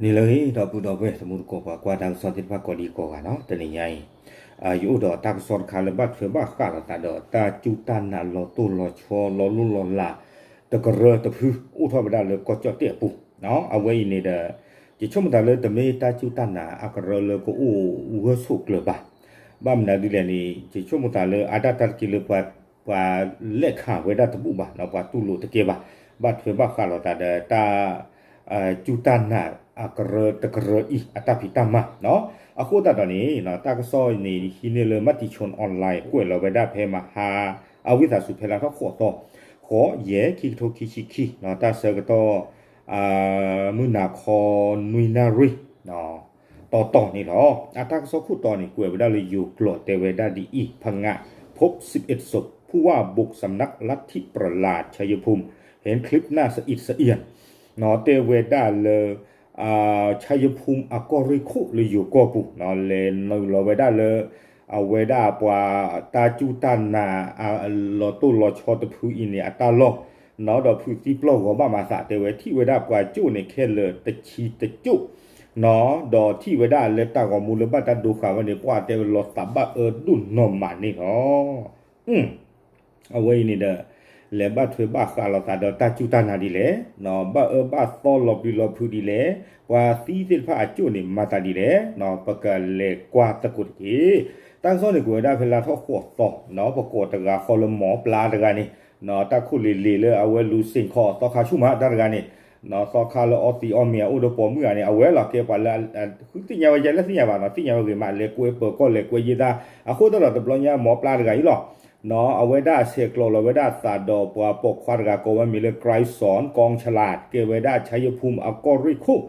နံၤလၢအဂ့ၤ ဒီပုၢ်ဒီဝဲၢ် တံၤသကိးပှၤကွၢ်တၢ်ကစီၣ်သ့ၣ်တဖၣ်ကိးဒံကိးဂၤနီၤ, တနံၤညါအံၤ ယအိၣ်ဒီးတၢ်ကစီၣ်တခါလၢဘၣ်ထွဲဘၣ်ဃးလိာ်သးဒီး တၢ်စူၢ်တၢ်နာ်လီၤတိၢ်လီၤဆီ လီၤလိၢ်လီၤလး တကရၢတဖု အိၣ်ထီၣ်ဝဲဒၣ်လၢကီၢ်ကၠီၣ်တဲၣ်အပူၤ, အဝဲအံၤန့ၣ်ဒီး ယဆိကမိၣ်သးလၢတမ့ၢ်တၢ်စူၢ်တၢ်နာ်အကရၢလၢကအိၣ်ဂၢၢ်ဆိးကျၢၤဘၣ်. ဘၣ်မနုၤဒ်လဲၣ်န့ၣ် ယဆိကမိၣ်သးလၢအတၢ်တၢ်တက့ၢ်လၢ ပှၤလဲၤခးဝဲဒၣ်တဘူၣ်ဘၣ်နီၤ, ပှၤတူၢ်လိာ်တကဲဘၣ်. ဘၣ်ထွဲဘၣ်ဃးလိာ်သးဒီးတၢ် စူၢ်တၢ်နာ်အကရၢတကရၢအံၤ အတၢ်ဖံးတၢ်မၤနီၤ. အဃိသတးဒီးန့ၣ် တၢ်ကစီၣ်န့ၣ် ဟံးန့ၢ်လၢ Matichon Online ကွဲးလီၤဝဲဒၣ်ဖဲမဟါ အဝံသးစူၤ ဖဲလါထီၣ်ဃိးသီ ဃိး ယဲၢ် ခံကထိခံဆံခံ တၢ်ဆၢကတီၢ် မုၢ်နၤခီ နွံနၣ်ရံၣ် တီတီန့ၣ်လီၤ. အတၢ်ကစီၣ်ခိၣ်တီန့ၣ် ကွဲးဝဲဒၣ်လၢယိၤကျိာ် တဲဝဲဒၣ်ဒ်အံၤ, พงะ พบสิบเอ็ดศพ ผู้ว่าบุกสำนักลัทธิประหลาด ชัยภูมิ เห็นคลิปน่าสะอิดสะเอียน တဲဝဲဒၣ်လၢ ชัยภูมิ အကီၢ်ရ့ၣ်ခိၣ်လၢယိၤကီၢ်ပူၤ လဲၤနုာ်လီၤဝဲဒၣ်လၢ အဝဲဒၣ်ပှၤတၢ်စူၢ်တၢ်နာ် လီၤတိၢ်လီၤဆီတဖုအံၤန့ၣ် အတၢ်လီၢ် နီၤ ဒီးဖုးသံပျီၢ်ဂီၤဘၣ်မၤသး တဲဝဲထံၣ်ဝဲဒၣ်ပှၤကၠိၣ်န့ၣ် ခဲလၢာ်တဆံတကၠိၣ် နီၤ ဒီးထံၣ်ဝဲဒၣ်လၢတၢ်ဂီၤမူလၢဘၣ်တၢ်ဒိဃာ်ဝဲန့ၣ် ပှၤတဲဝဲလီၤသးဘၣ်အၢဒိၣ်နီၢ်မးန့ၣ်လီၤ. အဝဲအံၤန့ၣ်ဒီး လဲၤဘၣ်ထွဲဘၣ်ဃးလိာ်သးဒီးတၢ်စူၢ်တၢ်နာ်ဒ်လဲၣ်, ဘၣ်အၢဘၣ်သီလီၤပျံၤလီၤဖုးဒ်လဲၣ်, ပှၤသံသ့ၣ်တဖၣ်အကၠိၣ်န့ၣ် မၤသးဒ်လဲၣ်, ပကလဲၤကွၢ်သကိးတက့ၢ်. တၢ်ကစီၣ်န့ၣ်ကွဲးဝဲဒၣ်ဖဲလါထီၣ်ဃိးသီ, ပကိးတဂၤဃီလၢမီပျါတဂၤန့ၣ်, တၢ်ခိၣ်လ့ၤလ့ၤလၢအဝဲလူၤစ့ၣ်ခီအီၤသီခါဆူၣ်မးတၢ်တဂၤန့ၣ်, သီခါလၢအီသံးအီမ့ၤအအိၣ်ဒီးပိာ်မုၣ်ဂၤန့ၣ် အဝဲလီၤကဲပှၤလၢ ဃုသ့ၣ်ညါဝဲယဲလၢသ့ၣ်ညါဘၣ်နီၤ, သ့ၣ်ညါဝဲဂ့ၤမး လဲၤကွဲးပၢၤကီၢ်လဲၤကွဲးယဲၢ်တၢ်, အဃိသတးဒီးတဘျီညါမီပျါတဂၤအံၤလီၤ. အဝဲဒၣ်အဆဲးကျိးလီၤဝဲဒၣ်အသးဒီးပှၤပိာ်ခွါတဂၤကိးဝဲမံၤလၢ Grayson Kongchalat ကဲဝဲဒၣ် ชัยภูมิ အကီၢ်ရ့ၣ်ခိၣ်,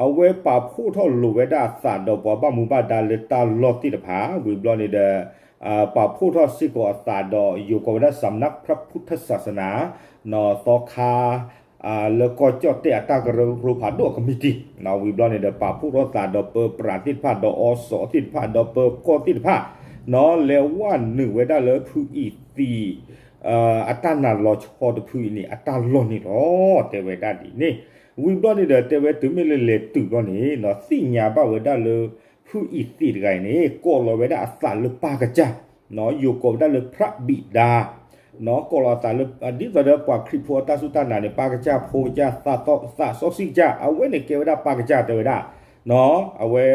အဝဲပာ်ဖှိၣ်ထီၣ်လိာ်ဝဲဒၣ်အသးဒီးပှၤဘၣ်မူဘၣ်ဒါလၢတၢ်လီၢ်သ့ၣ်တဖၣ် ဝံၤဘျီန့ၣ်ဒီး ပာ်ဖှိၣ်ထီၣ်စ့ၢ်ကီးအသးဒီးယိၤကိးဝဲဒၣ် สำนักพระพุทธศาสนา သီခါ လၢကီၢ်ကၠီၣ်တဲၣ်အတၢ်ကရၢကရိဖးဒိၣ်အကမံးတံာ်, ဝံၤဘျီန့ၣ်ဒီး ပာ်ဖှိၣ်ထီၣ်သးဒီးပၢပြးသ့ၣ်တဖၣ် ဒီးအီစီၣ်သ့ၣ်တဖၣ် ဒီးပၢၤကီၢ်သ့ၣ်တဖၣ်, လဲၤဝဲနုာ်ဝဲဒၣ်လၢဖုအံၤသံး အတၢ်နာ်လီၤဆီတဖုအံၤန့ၣ် အတၢ်လီၢ်န့ၣ်လီၤ. တဲဝဲဒၣ်ဒ်န့ၣ်, ဝံၤဘျီန့ၣ်ဒီး တဲဝဲတုၤမ့ၢ်လၢလဲၤတုၤဘျီန့ၣ် သ့ၣ်ညါဘၣ်ဝဲဒၣ်လၢ ဖုအံၤသံးတဂၤအံၤန့ၣ် ကိးလီၤဝဲဒၣ်အသးလၢပၢ်ကစၢ် ယိၤကိးဝဲဒၣ်လၢ พระบิดา ကိးလီၤအသးလၢ ဒ်သိးဒီးပှၤခရံာ်ဖိအတၢ်စူၢ်တၢ်နာ်န့ၣ် ပၢ်ကစၢ်ဖိကစၢ် သးစီဆှံကစၢ် အဝဲန့ၣ်ကဲဝဲဒၣ်ပၢ်ကစၢ်တဲဝဲဒၣ်, အဝဲ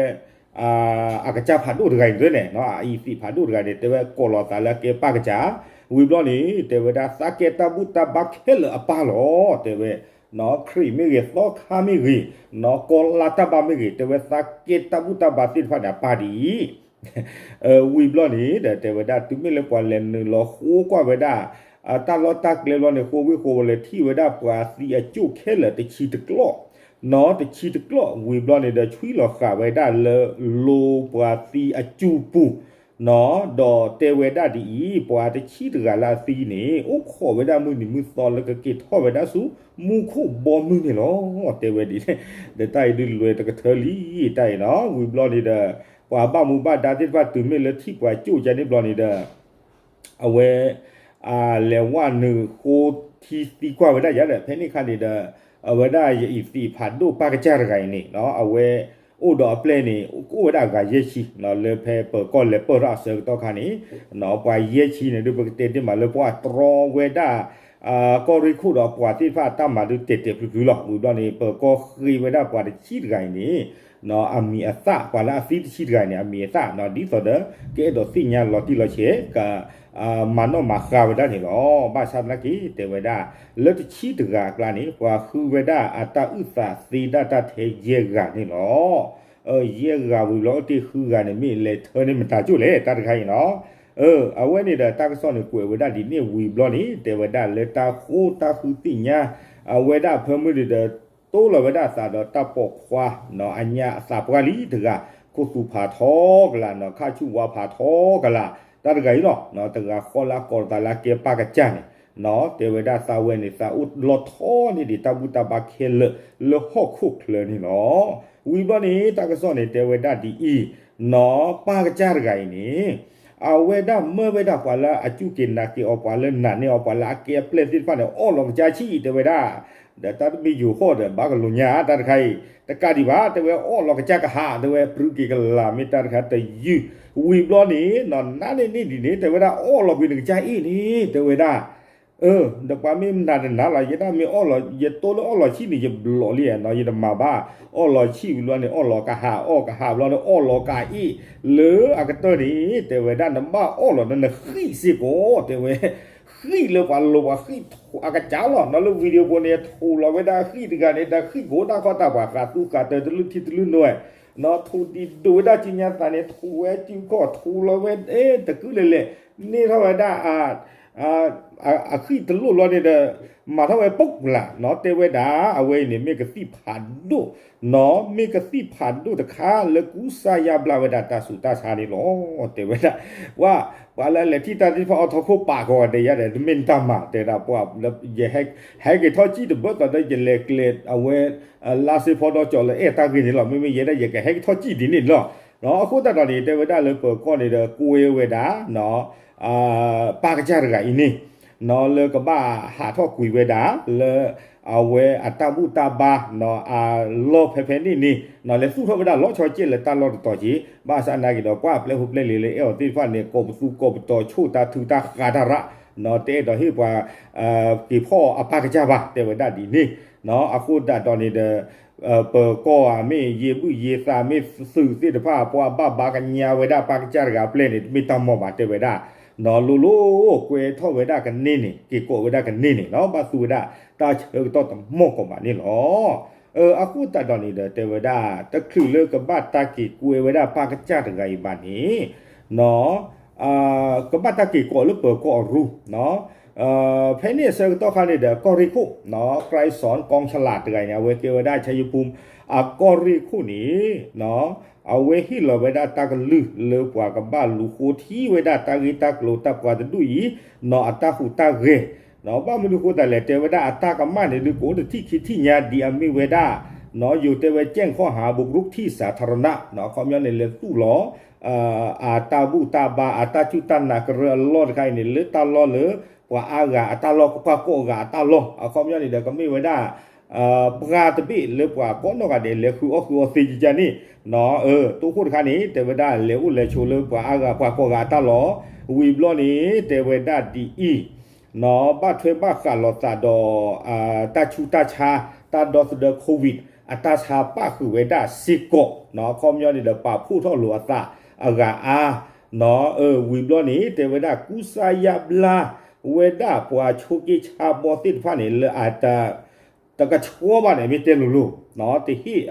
အကစၢ်ဖးဒိၣ်တဂၤအံၤန့ၣ် အံၤသံးဖးဒိၣ်တဂၤန့ၣ် တဲဝဲကိးလီၤအသးလၢအကဲပၢ်ကစၢ်, ဝံၤဘျီန့ၣ် တဲဝဲဒၣ်သးကဲတၢ်ဘူၣ်တၢ်ဘါခဲလၢာ်အပၢ်လီၤ. တဲဝဲ ခရံာ်မ့ၢ်ဂ့ၤ သီခါမ့ၢ်ဂ့ၤ ကိးလါတၢ်ဘါမ့ၢ်ဂ့ၤ တဲဝဲသးကဲတၢ်ဘူၣ်တၢ်ဘါသ့ၣ်တဖၣ်န့ၣ် အပၢ်ဒ်အံၤ ဝံၤဘျီန့ၣ်ဒီး တဲဝဲဒၣ်တုၤမ့ၢ်လၢပှၤလဲၤနုာ်လီၤဃိကွၢ်ဝဲဒၣ် တၢ်လီၢ်တၢ်ကျဲဘျီန့ၣ် ဃိဝ့ၢ်ဃိဝဲလဲၤထံၣ်ဝဲဒၣ်ပှၤသံအကၠိၣ်ခဲလၢာ်တဆံတကျိး, နီၤ တဆံတကျိး ဝံၤဘျီန့ၣ်ဒီး ဆွံလီၤဃာ်ဝဲဒၣ်လၢလိၤပှၤသံအကၠူပူၤ, နီၤ ဒီးတဲဝဲဒၣ်ဒ်အံၤ ပှၤတဆံတဂၤလၢအသံန့ၣ် အိၣ်ခိးဝဲဒၣ်မုၢ်နံၤမုၢ်သီလၢကက့ၤထီၣ်ဝဲဒၣ်ဆူ မူခိၣ်ဘီမုၢ်န့ၣ်လီၤ. တဲဝဲဒ်န့ၣ် ဒီးတၢ်အံၤဒုးလွဲၢ်တကထၢလံ တၢ်အံၤနီၤ ဝံၤဘျီန့ၣ်ဒီး ပှၤဘၣ်မူဘၣ်ဒါသ့ၣ်တဖၣ်တုၤမ့ၢ်လၢထံၣ်ပှၤကၠိၣ်ကန့ၣ်ဘျီန့ၣ်ဒီး အဝဲ လဲၤဝဲနုာ်ဃိထံသံကွၢ်ဝဲဒၣ်ယၤဒီး ဖဲန့ၣ်အခါန့ၣ်ဒီး အဝဲဒၣ်ယအံၤသံးဖးဒိၣ်ပၢ်ကစၢ်တဂၤအံၤန့ၣ် အဝဲ အိၣ်ဒီးအပျဲၢ်န့ၣ် အိၣ်ဝဲဒၣ်အဂၤယဲၢ်ဆံ လၢဖဲပၢၤကီၢ်လဲၤပၢၢ်ထီၣ်အဆၢကတီၢ်ခါန့ၣ် ပှၤယဲၢ်ဆံန့ၣ်ဒုး ပကတဲတ့ၢ်မးလၢပှၤတြီဝဲဒၣ် ကီၢ်ရ့ၣ်ခိၣ်ဒီးအပှၤသ့ၣ်တဖၣ်အတၢ်မၤဒုးတဲာ်တဲာ်ဖျုးဖျုးလီၤ. ဝံၤဘျီန့ၣ် ပၢၤကီၢ်ဃ့ဝဲဒၣ်ပှၤတဆံတဂၤအံၤန့ၣ် အမံၤအသၣ် ပှၤလၢအသံတဆံတဂၤအံၤန့ၣ် အမံၤအသၣ် ဒ်သိးဒီး ကအဲၣ်ဒိးသ့ၣ်ညါလီၤတံၢ်လီၤဆဲး က မၤနီၣ်မၤဃါဝဲဒၣ်န့ၣ်လီၤ. ဘၣ်ဆၣ်သနာ်က့ တဲဝဲဒၣ် လၢတဆံတဂၤအကျါန့ၣ် ပှၤဃုဝဲဒၣ်အတၢ်အုၣ်သးသ့ဒၣ်တၢ်ထဲယဲၢ်ဂၤန့ၣ်လီၤ. ယဲၢ်ဂၤဝံၤဘျီတ့ၢ်ဃုဂၤန့ၣ် မ့ၢ်လဲၤထၢန့ၢ်မတၤကၠိၣ်လဲၣ် တၢ်တခါအံၤနီၤ. အဝဲန့ၣ်ဒီးတၢ်ကစီၣ်န့ၣ်ကွဲးဝဲဒၣ်ဒ်န့ၣ်ဝံၤဘျီန့ၣ် တဲဝဲဒၣ်လၢတၢ်ဃိတၢ်ဃုသ့ၣ်ညါ အဝဲဒၣ်အဖၢမုၢ်န့ၣ်ဒီး တိလီၤဝဲဒၣ်အသးဒီးတၢ်ပိာ်ခွါ အညါအသးပှၢ်လံတဂၤ ခိၣ်သူဖးထီကလး နီၢ်ခၣ်ဆူၣ်ဝါဖးထီကလး တၢ်တဂၤအံၤလီၤ. တဂၤဃီလၢအကိးသးလၢအကဲပၢ်ကစၢ်န့ၣ် တဲဝဲဒၣ်သးဝဲန့ၣ် သးအိၣ်လီၤထီန့ၢ်ဒံးတၢ်ဘူၣ်တၢ်ဘါခဲလၢာ်လၢဟီၣ်ခိၣ်ချၢန့ၣ်လီၤ. ဝံၤဘျီန့ၣ် တၢ်ကစီၣ်န့ၣ်တဲဝဲဒၣ်ဒ်အံၤ နီၢ် ပၢ်ကစၢ်တဂၤအံၤန့ၣ် အဝဲဒၣ်မၢဝဲဒၣ်ပှၤလၢအစူၢ်က့ၤနာ်က့ၤအီၤ ပှၤလၢနာ်န့ၢ်အီၤ ပှၤလၢအကဲအပျဲၢ်သ့ၣ်တဖၣ်န့ၣ် အီၣ်လီၤကစၢ်ဆံၣ်တဲဝဲဒၣ် ဒီးတၢ်တမ့ၢ်ယိၤဃီၣ်ဒီး ဘၣ်ကလိာ်ညါတၢ်တခါအံၤ တကးဒံးဘၣ် တဲဝဲအီၣ်လီၤကစၢ်ကဟး တဲဝဲ ပြူက့ၤကလာ် မ့ၢ်တၢ်တခါတယုၢ် ဝံၤဘျီန့ၣ် နီၢ်နါန့ၣ်န့ၣ်ဒ်န့ၣ် တဲဝဲဒၣ်အီၣ်လီၤကွံာ်နကစၢ်အ့ၣ်န့ၣ် တဲဝဲဒၣ် အၢ ဒီးပှၤမ့ၢ်နၤတနၤလီၤ ယဲဒၣ်မ့ၢ်အီၣ်လီၤ ယတိၢ်လၢအီၣ်လီၤဆံၣ်န့ၣ် ယဘျီးလံနီၤ ယတမၤဘၣ် အီၣ်လီၤဆံၣ်ဝံၤဘျီန့ၣ် အီၣ်လီၤကဟး အီၣ်ကဟးဘျီန့ၣ် အီၣ်လီၤကအ့ၣ် လၢအကတၢၢ်န့ၣ် တဲဝဲဒၣ် နဘၣ်အီၣ်လီၤဒီးနဃံၣ်စ့ၢ်ကီး တဲဝဲ ဃံၣ်လၢပှၤလိၤပှၤဃံၣ်အကစၢ်လီၤ နီၤလၢ video ပူၤန့ၣ် ထိးလီၤဝဲဒၣ်ဃံၣ်တဂၤန့ၣ် တၢ်ဃံၣ်ကိးတၢ်ခီတၢ်ပှၤ ဃးသူဃးတၢၤတလုၢ်ထံတလုၢ်နိ နီၤ ထိးဒံးဒိးဝဲဒၣ်စုညါသးန့ၣ် ထိးဝဲစုခီၣ် ထိးလီၤဝဲ အဲ တကုလၢလဲၣ် န့ၢ်ထီၣ်ဝဲဒၣ် အဃံၣ်တလိၣ်လီၤန့ၣ်ဒီး မၤထီၣ်ဝဲပိၢ်လၢ် နီၤ တဲဝဲဒၣ် အဝဲအံၤန့ၣ် မ့ၢ်ကသံၣ်ဖးဒိၣ် နီၤ မ့ၢ်ကသံၣ်ဖးဒိၣ်တခါလၢကူစါယါဘျါဝဲဒၣ်တၢ်ဆူးတၢ်ဆါန့ၣ်လီၤ တဲဝဲဒၣ် ဝဲ ပှၤလၢအလဲၤထံၣ်တၢ်သ့ၣ်တဖၣ်အီထီၣ်ခိၣ်ပာ်ကီးဂၤဒဲးယါဒီး တမ့ၢ်နတၢ်မၤ တဲဝဲဒၣ် ပှၤလၢ ယဟဲ ဟဲက့ၤထီၣ်စံၣ်တဘျီသီဒီး ယလဲၤကျဲးအဝဲ လါစ့ဖီဒီကၠီလၢအဲၣ်တၢ်ဂ့ၢ်န့ၣ်လီၤ မ့မ့ၢ်ယဲဒၣ်ယကဟဲက့ၤထီၣ်စံၣ်ဒ်န့ၣ်လီၤ အဃိသတးဒီးန့ၣ် တဲဝဲဒၣ်လၢပၢၤကီၢ်န့ၣ်ဒီး ကွဲဝဲဒၣ် ပၢ်ကစၢ်တဂၤအံၤန့ၣ် နီၤ လၢကဘၣ်ဟးထီၣ်ကွံာ်ဝဲဒၣ် လၢအဝဲအတၢ်ဘူၣ်တၢ်ဘါ နီၤ အလီၢ်ဖဲဖဲန့ၣ်န့ၣ် နီၤ လဲၤသူၣ်ထီၣ်ဝဲဒၣ်လီၤဆီကဲးလၢတၢ်လီၢ်တတီၤက့ၤ ဘၣ်ဆၣ်နာ်က့ၤဒီး ပှၤပျဲၢ်ဖိပျဲၢ်လံၤလၢအဲၣ်အီၤသ့ၣ်တဖၣ်န့ၣ် ကိးပသူကိးပတီၤ ဆိၣ်တၢ်ထုတၢ်ဃးတၢ်ရၣ် နီၤ တအဲၣ်ဒိးဟ့ၣ်ပှၤ က့ၤဖီၣ်အပၢ်ကစၢ်ဘၣ် တဲဝဲဒၣ်ဒ်န့ၣ် နီၤ အဃိသတးဒီးန့ၣ်ဒီး ပၢၤကီၢ်ဧါ မ့ၢ်ယံာ်ဘုၣ်ယံာ်သး မ့ၢ်သုးသ့ၣ်တဖၣ် ပှၤဘၣ်ဘါကညါဝဲဒၣ်ပၢ်ကစၢ်တဂၤအပျဲၢ်န့ၣ် တမ့ၢ်တၢ်မီၢ်ဘၣ် တဲဝဲဒၣ် နီၤ လိၤလိၤကွဲထီၣ်ဝဲဒၣ်ကန့ၢ်န့ၣ် က့ၤကိးဝဲဒၣ်ကန့ၢ်န့ၣ် နီၤ ဘၣ်သူဝဲဒၣ်တၢ်ဆၢကတီၢ်တမီၢ်ကီးဘၣ်န့ၣ်လီၤ အဃိသတးဒီးန့ၣ်ဒီး တဲဝဲဒၣ် တချုးလၢကဘၣ်တၢ်က့ၤကွဲဝဲဒၣ်ပၢ်ကစၢ်တဂၤအံၤဘၣ်န့ၣ် နီၤ ကဘၣ်တၢ်က့ၤကိးလၢပၢၤကီၢ်အရူ နီၤ ဖဲန့ၣ်အဆၢကတီၢ်ခါန့ၣ်ဒီး ကီၢ်ရ့ၣ်ခိၣ် နီၤ ကြၢးစီၣ် ကီၢ်ဆလးတဂၤအံၤန့ၣ် အဝဲကဲဝဲဒၣ် ခၠၢၣ်ယပူၤ အကီၢ်ရ့ၣ်ခိၣ်န့ၣ် နီၤ အဝဲဟ့ၣ်လီၤဝဲဒၣ်တၢ်ကလုၢ်လၢပှၤကဘၣ်လူၤဃိထံဝဲဒၣ်တၢ်ဂ့ၢ်တၢ်ကျိၤ တၢ်ပှၤတဒူၣ်အံၤ နီၤ အတၢ်ဟူးတၢ်ဂဲၤ နီၤ ဘၣ်မနုၤဃိသတးလဲၣ် တဲဝဲဒၣ်အတၢ်ကမၣ်န့ၣ် ဒုးကအိၣ်တထံၣ်ခံထံၣ်ညါဒ်အမ့ၢ်ဝဲဒၣ် နီၤ ယိၤတဲဝဲ แจ้งข้อหาบุกรุกที่สาธารณะ နီၤ အခီပညီန့ၣ် လဲၤသူၣ်လီၤ အတၢ်ဘူၣ်တၢ်ဘါ အတၢ်စူၢ်တၢ်နာ်ကရၢအလီၢ်တခါအံၤန့ၣ် လၢတၢ်လီၢ်လၢ ပှၤအါဂၤအတၢ်လီၢ် ပှၤကိးဂၤအတၢ်လီၢ် အခီပညီန့ၣ်ဒီး ကမ့ၢ်ဝဲဒၣ် ပှၤတဘ့ၣ်လၢပှၤကိးနီၢ်ဂၤဒဲး လဲၤဃုအီၣ်ဃုအီသ့ကကန့ၣ် နီၤ တိခိၣ်တခါန့ၣ် တဲဝဲဒၣ်လဲၤအိၣ်လဲၤဆိးလၢပှၤအါဂၤပှၤကိးဂၤအတၢ်လီၢ် ဝံၤဘျီန့ၣ် တဲဝဲဒၣ်ဒ်အံၤ နီၤ ဘၣ်ထွဲဘၣ်ဃးလိာ်သးဒီး တၢ်ဆူးတၢ်ဆါ တၢ်ဒီသဒၢ COVID အတၢ်ဆါပၣ်ဃုာ်ဝဲဒၣ်စ့ၢ်ကီး နီၤ အခီပညီန့ၣ်ဒီး ပာ်ဖှိၣ်ထီၣ်လိာ်အသးအဂၤအါ နီၤ ဝံၤဘျီန့ၣ် တဲဝဲဒၣ်ကူစါယါဘျါဝဲဒၣ်ပှၤဆိးက့ဆါဘီသ့ၣ်တဖၣ်န့ၣ် လၢအတ တကဆှီဘၣ်န့ၣ် မ့ၢ်တဲလိၤလိၤ တဟ့ၣ်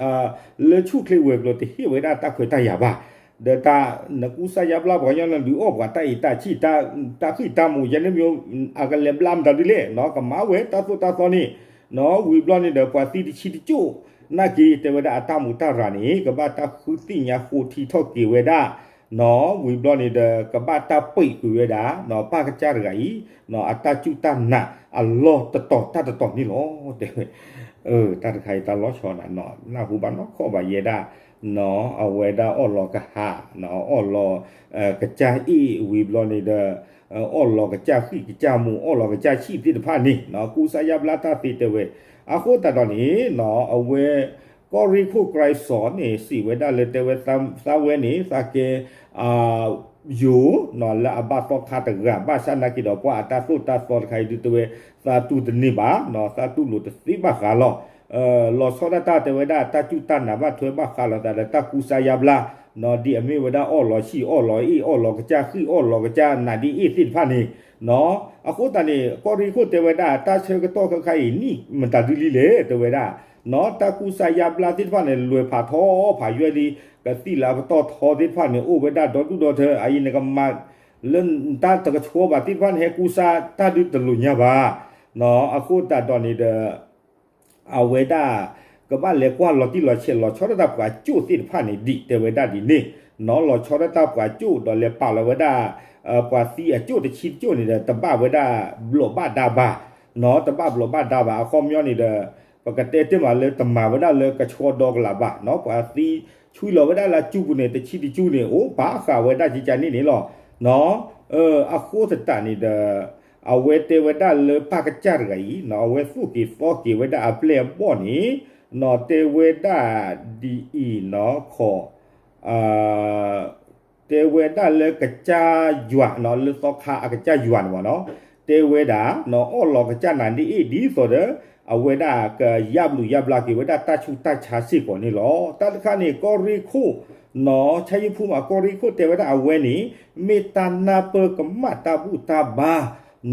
လၢဆူၣ်ချ့ဝဲၤကျိၤ တဟ့ၣ်ဝဲဒၣ်တၢ်ခွဲးတၢ်ယာ်ဘၣ် ဒီးတၢ်နကူစါယါဘျါပှၤကညီနဒုးအီၣ်ပှၤတၢ်အံၤတၢ်ဆံၣ် တၢ်ဃံၣ်တၢ်မူၤ ယဲန့ၣ်မ့ၢ် အကလဲၤဘျါမတၤဒ်လဲၣ် နီၤ ကမၤဝဲတၢ်သိၣ်တၢ်သီန့ၣ် နီၤ ဝံၤဘျီန့ၣ်ဒီး ပှၤသံတဆံတကၠိၣ် နာ်က့ၤ တဲဝဲဒၣ်အတၢ်မူးတၢ်ရၤန့ၣ် ကဘၣ်တၢ်ဃုသ့ၣ်ညါဃိထံထီၣ်က့ၤဝဲဒၣ် နီၤ ဝံၤဘျီန့ၣ်ဒီး ကဘၣ်တၢ်ပံးကွံာ်ဝဲဒၣ် နီၤ ပၢ်ကစၢ်တဂၤအံၤ နီၤ အတၢ်စူၢ်တၢ်နာ်အလီၢ်တတီၤတၢ်တတီၤန့ၣ်လီၤ တဲဝဲ တၢ်တခါအံၤတၢ်လီၤဆီနၤ နၢ်ဟူဘၣ်နီၢ်ခီဘၣ်ယဲဒၣ် နီၤ အဝဲဒၣ်အီၣ်လီၤကဟး နီၤ အီၣ်လီၤ ကစၢ်အ့ၣ် ဝံၤဘျီန့ၣ်ဒီး အီၣ်လီၤကစၢ်ဃံၣ်ကစၢ်မူၤ အီၣ်လီၤကစၢ်ဆံၣ်သ့ၣ်တဖၣ်န့ၣ် နီၤ ကူစါယါဘျါတၢ်သ့တဲဝဲ အဃိသတးဒီးန့ၣ် နီၤ အဝဲ ကီၢ်ရ့ၣ်ခိၣ် ကြၢးစီၣ်န့ၣ် စံးဝဲဒၣ်လၢတဲဝဲ သးဝဲန့ၣ် သးကဲ ယိၤ နီၤ လၢအဘၣ်သီခါတဂၤ ဘၣ်ဆၣ်နာ်က့ၤဒီး ပှၤအတၢ်သိၣ်တၢ်သီတခါအံၤဒုးတဲဝဲ သးတူၢ်တန့ၢ်ဘၣ် နီၤ သးတူၢ်လိာ်တသ့ဘၣ်ဃးလီၤ လီၤဆီဒၣ်တၢ်တဲဝဲဒၣ် တၢ်စူၢ်တၢ်နာ်ဘၣ်ထွဲဘၣ်ဃးလိာ်သးဒီးတၢ်ကူစါယါဘျါ နီၤ ဒ်အမ့ၢ်ဝဲဒၣ်အီၣ်လီၤဆံၣ်အီၣ်လီၤအ့ၣ် အီၣ်လီၤကစၢ်ဃံၣ်အီၣ်လီၤကစၢ်နးဒ်အ့ၣ်သ့ၣ်တဖၣ်န့ၣ် နီၤ အဃိသတးန့ၣ် ကီၢ်ရ့ၣ်ခိၣ်တဲဝဲဒၣ် တၢ်ဆၢကတီၢ်ခဲခါအံၤ နံၣ်မတၤဒုလံလဲၣ် တဲဝဲဒၣ် နီၤ တၢ်ကူစါယါဘျါသ့ၣ်တဖၣ်န့ၣ် လဲၤဖးထီဖးယွဲလံ ကသံၣ်လၢအပတီၢ်ထီသ့ၣ်တဖၣ်န့ၣ် အိၣ်ဝဲဒၣ်ဒီဒူၣ်ဒီထၢ အအံၤနကမၤ လၢတၢ်တကဆှီဘၣ်သ့ၣ်တဖၣ်န့ၣ် ဟဲကူစါတၢ်ဒုးတလိာ်ညါဘၣ် နီၤ အဃိသတးဒီးန့ၣ်ဒီး အဝဲဒၣ် ကဘၣ်လဲၤကွၢ်လီၤတံၢ်လီၤဆဲး လီၤဆီဒၣ်တၢ်ပှၤကၠိၣ်သ့ၣ်တဖၣ်န့ၣ်ဒံး တဲဝဲဒၣ်ဒ်န့ၣ် နီၤ လီၤဆီဒၣ်တၢ်ပှၤကၠိၣ် ဒီးလဲၤပာ်လီၤဝဲဒၣ် ပှၤသံအကၠိၣ်တဆံတကၠိၣ်န့ၣ်ဒီး တဘၣ်ဝဲဒၣ်ဘျိးဘၣ်ဒါဘၣ် နီၤ တဘၣ်ဘျိးဘၣ်ဒါဘၣ် အခီပညီန့ၣ်ဒီး ပကတဲတ့ၢ်မးလၢတမၤဝဲဒၣ်လၢကဆှီဒီကလးဘၣ် နီၤ ပှၤသံဆွံလီၤဝဲဒၣ်လၢအစုပူၤန့ၣ် တဆံတစုန့ၣ် အိၣ်ပာ်ဃာ်ဝဲဒၣ်ကကန့ၣ်န့ၣ်လီၤ နီၤ အဃိသတးန့ၣ်ဒီး အဝဲတဲဝဲဒၣ်လၢပၢ်ကစၢ်တဂၤအံၤ အဝဲသူၣ်က့ၤသီက့ၤဝဲဒၣ်အပျဲၢ်အဘီၣ်န့ၣ် တဲဝဲဒၣ်ဒ်အံၤနီၢ်ခီၣ် တဲဝဲဒၣ်လၢကစၢ်ယွၤ လၢသီခါအကစၢ်ယွၤန့ၣ်မ့ၢ်နီၤ တဲဝဲဒၣ် အီၣ်လီၤကစၢ်နၤဒ်အ့ၣ် ဒ်သိးဒီး အဝဲဒၣ်ကယါဘျုးယါဘျါက့ၤဝဲဒၣ်တၢ်ဆူးတၢ်ဆါစ့ၢ်ကီးန့ၣ်လီၤ. တၢ်တခါန့ၣ် ကီၢ်ရ့ၣ်ခိၣ် နီၢ် ဆါယဖူမး ကီၢ်ရ့ၣ်ခိၣ်တဲဝဲဒၣ်အဝဲန့ၣ် မ့ၢ်တၢ်နၢ်ပၢၢ်ကမၣ်တၢ်ဘူၣ်တၢ်ဘါ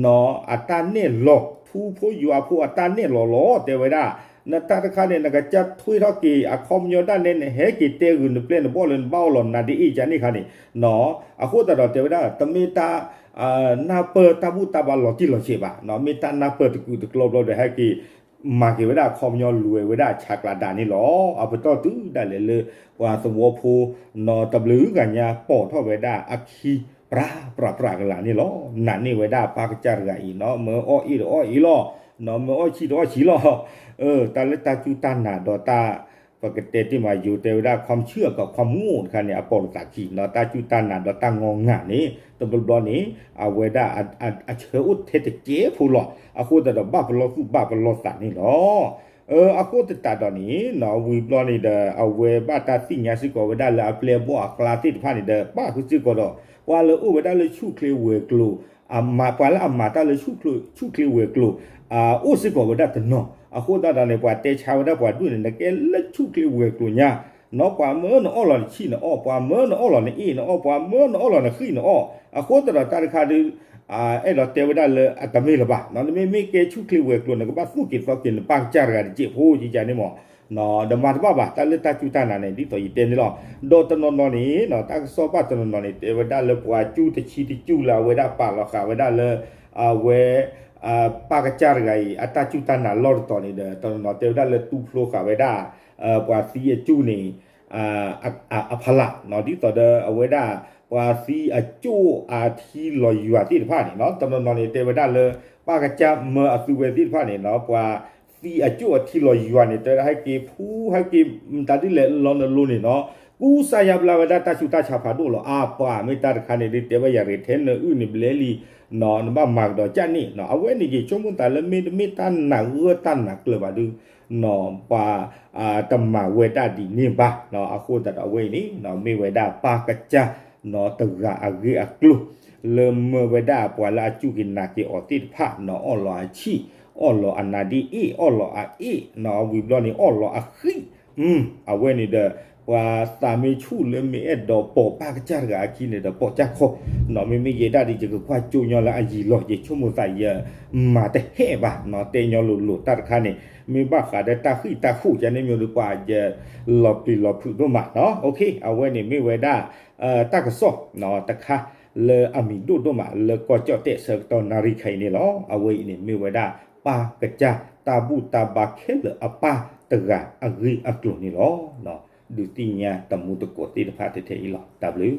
နီၢ် အတၢ်နဲၣ်လီၤ ထူဖိယွၤဖိအတၢ်နဲၣ်လီၤလီၤ တဲဝဲဒၣ် နတၢ်တခါန့ၣ် နကစၢ်ထွဲထီၣ်က့ၤအခီပညီဒၣ်နဲ နဟဲက့ၤတဲဂုာ်နပျဲၢ်နဘီၣ်လၢနဘၣ်အီၣ်လီၤနၤဒ်အ့ၣ်ကန့ၣ်ခါန့ၣ် နီၢ် အဃိသတးဒီးတဲဝဲဒၣ် တမ့ၢ်တၢ် နၢ်ပၢၢ်တၢ်ဘူၣ်တၢ်ဘါလီၤတံၢ်လီၤဆဲးဘၣ် မ့ၢ်တၢ်နၢ်ပၢၢ်တကူးတကျီဘျီဒီး ဟဲက့ၤမၤက့ၤဝဲဒၣ်အခီပညီလူၤဝဲဒၣ်ဆးကျးဒၣ်န့ၣ်လီၤ. အပတီၢ်တုၤဒၣ်လဲာ်လၢ ပှၤသဝီဖိ နီၢ် တဘျုးဂၤညါပိာ်ထီၣ်ဝဲဒၣ်အခံ ပြးပြးပြးကလာ်န့ၣ်လီၤ. နာ်န့ၢ်ဝဲဒၣ်ပၢ်ကစၢ်တဂၤအံၤနီၢ် မၢအီၣ်အ့ၣ်ဒီးအီၣ်အ့ၣ်လီၤ နီၢ် မၢအီၣ်ဆံးဒီးအီၣ်ဆံးလီၤ တၢ်လၢတၢ်စူၢ်တၢ်နာ်ဒီးတၢ် ပကတဲတ့ၢ်မးယိၤတဲဝဲဒၣ် ความเชื่อกับความโง่ တခါန့ၣ် အပိာ်လိာ်သးခံနီၢ် တၢ်စူၢ်တၢ်နာ်ဒီးတၢ်ငီၢ်ငၢ်န့ၣ် တဘျီဘျီန့ၣ် အဝဲဒၣ်အဆၢအိၣ်ထဲတကဲဖိလီၤ. အဃိသတးဒီးဘၣ်ပလီၢ်သူၣ်ဘၣ်ပလီၢ်သးန့ၣ်လီၤ. အဃိသတးဒီးန့ၣ်နီၢ် ဝံၤဘျီန့ၣ်ဒီး အဝဲဘၣ်တၢ်သ့ၣ်ညါစ့ၢ်ကီးဝဲဒၣ်လၢအပျဲၢ်အဘီၣ်အကျါသ့ၣ်တဖၣ်န့ၣ်ဒီး ပၣ်ဃုာ်စ့ၢ်ကီးဒီး ပှၤလၢအိၣ်ဝဲဒၣ်လၢဆူၣ်ချ့ဝဲၤကျိၤ ပှၤလၢအမၤတၢ်လၢဆူၣ်ချ့ဝဲၤကျိၤ အိၣ်စ့ၢ်ကီးဝဲဒၣ်တနီၤ အဃိသတးဒီးန့ၣ် ပှၤတဲဆါဝဲဒၣ်ပှၤဒူၣ်န့ၣ် နကဲလၢဆူၣ်ချ့ဝဲၤကျိၤညါ နီၢ် ပှၤမၢနအီၣ်လီၤနဆံးနအီၣ် ပှၤမၢနအီၣ်လီၤနအ့ၣ်နအီၣ် ပှၤမၢနအီၣ်လီၤနဃံၣ်နအီၣ် အဃိသတးဒီးတၢ်တခါဒီး အဲၣ်ဒိးတဲဝဲဒၣ်လၢအတမ့ၢ်လၢၤဘၣ် နမ့မ့ၢ်ကဲဆူၣ်ချ့ဝဲၤကျိၤ နကဘၣ်သူၣ်က့ၤသီက့ၤနပၢ်ကစၢ်တဂၤတစဲးဖိကကန့ၣ်မး ဒီးမၤတဘၣ်ဘၣ် တၢ်လၢတၢ်စူၢ်တၢ်နာ်န့ၣ် ဒ်သိးယတဲန့ၣ်လီၤ. ဒီးတနီၤနီၤန့ၣ် တၢ်ကစီၣ်ဘၣ်တနီၤနီၤန့ၣ် တဲဝဲဒၣ်လၢပှၤကၠူတဆံတကၠူလၢအဝဲဒၣ်ပာ်လီၤဃာ်ဝဲဒၣ်လၢ အဝဲ ပၢ်ကစၢ်တဂၤအံၤ အတၢ်စူၢ်တၢ်နာ်လီၢ်တတီၤန့ၣ်ဒီး တနီၤနီၤတဲဝဲဒၣ်လၢတူၢ်ဖျိဃာ်ဝဲဒၣ် ပှၤသံအကၠူန့ၣ် အဖီလာ် ဒ်သိးဒီးအဝဲဒၣ် ပှၤသံအကၠူအထံလီၤယွၤသ့ၣ်တဖၣ်န့ၣ် တနီၤနီၤန့ၣ် တဲဝဲဒၣ်လၢ ပၢ်ကစၢ်မၢအသုဝဲသ့ၣ်တဖၣ်န့ၣ် ပှၤသံအကၠူအထံလီၤယွၤန့ၣ် တဲဝဲဒၣ်ဟဲက့ၤဖူဟဲက့ၤ မတၤဒ်လဲၣ်လီၤနလိၤန့ၣ်နီၢ် ကူစါယါဘျါဝဲဒၣ်တၢ်ဆူးတၢ်ဆါဖးဒိၣ်လီၤ. အါပှၤမ့ၢ်တၢ်တခါန့ၣ်ဒ်တဲဝဲယၤရ့ၣ်ထဲနအုၣ်န့ၣ်ဘျဲလံ နဘၣ်မၤကဒီးကၢ်န့ၣ် အဝဲန့ၣ်ယဆိကမိၣ်သးလၢမ့တမ့ၢ်တၢ်နာ်ဂၢၢ်တၢ်နာ်ကျၢၤဘၣ်ဒုး ပှၤတမၤဝဲဒၣ်ဒ်န့ၣ်ဘၣ်. အဃိသတးဒီးအဝဲအံၤန့ၣ် မ့ၢ်ဝဲဒၣ်ပၢ်ကစၢ် တဂၤအဂ့ၢ်အကျိၤ လၢမၢဝဲဒၣ်ပှၤလၢအစူၢ်က့ၤနာ်က့ၤအီၤသ့ၣ်တဖၣ် အီၣ်လီၤအဆံး အီၣ်လီၤအနါဒ်အ့ၣ် အီၣ်လီၤအအ့ၣ် ဝံၤဘျီန့ၣ် အီၣ်လီၤအဃံၣ် အဝဲန့ၣ်ဒီး ပှၤသးမ့ၢ်ဆူၣ်လၢမ့ၢ်အဲၣ်ဒိးပိာ်ပၢ်ကစၢ်တဂၤအခံန့ၣ်ဒီး ပိာ်ကၢ်ခီ မ့မ့ၢ်ယဲဒၣ်ဒ်ယကကွၢ်ကၠိညီလၢအယံၤလီၤ ယဆိကမိၣ်သးယမၤတဟဲဘၣ် တဲညီလိၤလိၤတၢ်တခါန့ၣ် မ့ၢ်ဘၣ်ဃးဒီးတၢ်ဃံၣ်တၢ်ဃိၣ်ကန့ၣ်မ့ၢ်ဒီးပှၤယလီၤပျံၤလီၤဖုးဒိၣ်မးနီၢ် အဝဲန့ၣ်မ့ၢ်ဝဲဒၣ် တၢ်ကစီၣ်တခါလၢအမံၤဒိၣ်ဒိၣ်မးလၢကီၢ်ကၠီၣ်တဲၣ်ဆၢကတီၢ်နၣ်ရံၣ်ခဲအံၤန့ၣ်လီၤ. အဝဲအံၤန့ၣ်မ့ၢ်ဝဲဒၣ် ပၢ်ကစၢ်တၢ်ဘူၣ်တၢ်ဘါခဲလၢာ်အပၢ်တဂၤအဂ့ၢ်အကျိၤန့ၣ်လီၤ. ဒုးသ့ၣ်ညါတမူတကိးသ့ၣ်တဖၣ်ထဲထဲအံၤလီၤ. တၢ်ဘျုး